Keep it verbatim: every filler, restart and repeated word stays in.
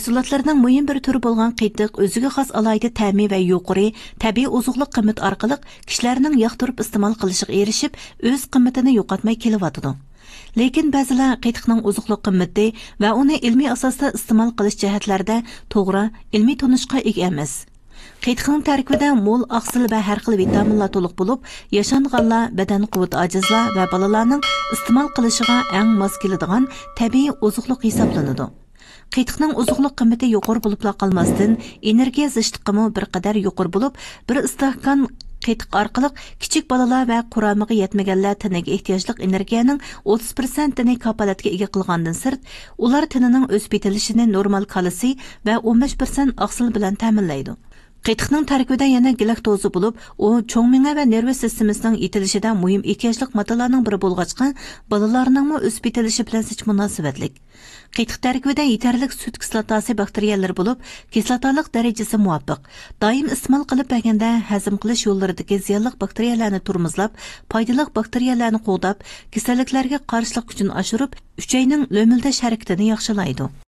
مەھسۇلاتلىرىنىڭ مۇھىم بىر تۈرى بولغان قېتىق ئۆزىگە خاس ئالاھىدە تەمى ۋە يۇقىرى تەبىئىي ئوزۇقلۇق قىممىتى ئارقىلىق كىشىلەرنىڭ ياقتۇرۇپ ئىستېمال قىلىشىغا ئېرىشىپ، ئۆز قىممىتىنى يوقاتماي كېلىۋاتىدۇ. لېكىن بەزىلەر قېتىقنىڭ ئوزۇقلۇق قىممىتى ۋە ئۇنى ئىلمىي ئاساستا ئىستېمال قىلىش جەھەتلەردە توغرا ئىلمىي تونۇشقا ئىگە ئەمەس. قېتىقنىڭ تەركىبىدە مول ئاقسىل ۋە ھەر خىل ۋىتامىنلار تولۇق بولۇپ، ياشانغانلار، بەدەن قۇۋۋىتى ئاجىزلار ۋە بالىلارنىڭ ئىستېمال قىلىشىغا ئەڭ ماس كېلىدىغان تەبىئىي ئوزۇقلۇق ھېسابلىنىدۇ. قېتىقنىڭ ئوزۇقلۇق قىممىتى يۇقىرى بولۇپلا قالماستىن، ئېنېرگىيە زىچلىقىمۇ بىر قەدەر يۇقىرى بولۇپ، بىر ئىستاكان قېتىق ئارقىلىق كىچىك بالىلار ۋە قۇرامىغا يەتمىگەنلەر تېنىگە ئېھتىياجلىق ئېنېرگىيەنىڭ ئوتتۇز پىرسەنتىنى كاپالەتكە ئىگە قىلغاندىن سىرت، ئۇلار تېنىنىڭ ئۆسۈپ يېتىلىشىنى نورمال كالتسىي ۋە ئون بەش پىرسەنت ئاقسىل بىلەن تەمىنلەيدۇ. قېتىقنىڭ تەركىبىدە يەنە گىلاكتوزا بولۇپ، ئۇ چوڭ مېڭە ۋە نېرۋا سىستېمىسىنىڭ يېتىلىشىدە مۇھىم ئېھتىياجلىق ماددىلارنىڭ بىرى بولغاچقا، بالىلارنىڭمۇ ئۆسۈپ يېتىلىشى بىلەن زىچ مۇناسىۋەتلىك. قېتىق تەركىبىدە يېتەرلىك سۈت كىسلاتاسى باكتېرىيەلىرى بولۇپ، كىسلاتالىق دەرىجىسى مۇۋاپىق. دائىم ئىستېمال قىلىپ بەرگەندە، ھەزىم قىلىش يوللىرىدىكى زىيانلىق باكتېرىيەلەرنى تورمۇزلاپ، پايدىلىق باكتېرىيەلەرنى قوغداپ، كېسەللىكلەرگە قارشىلىق كۈچىنى ئاشۇرۇپ، ئۈچەينىڭ لۆمۈلدەش ھەرىكىتىنى ياخشىلايدۇ.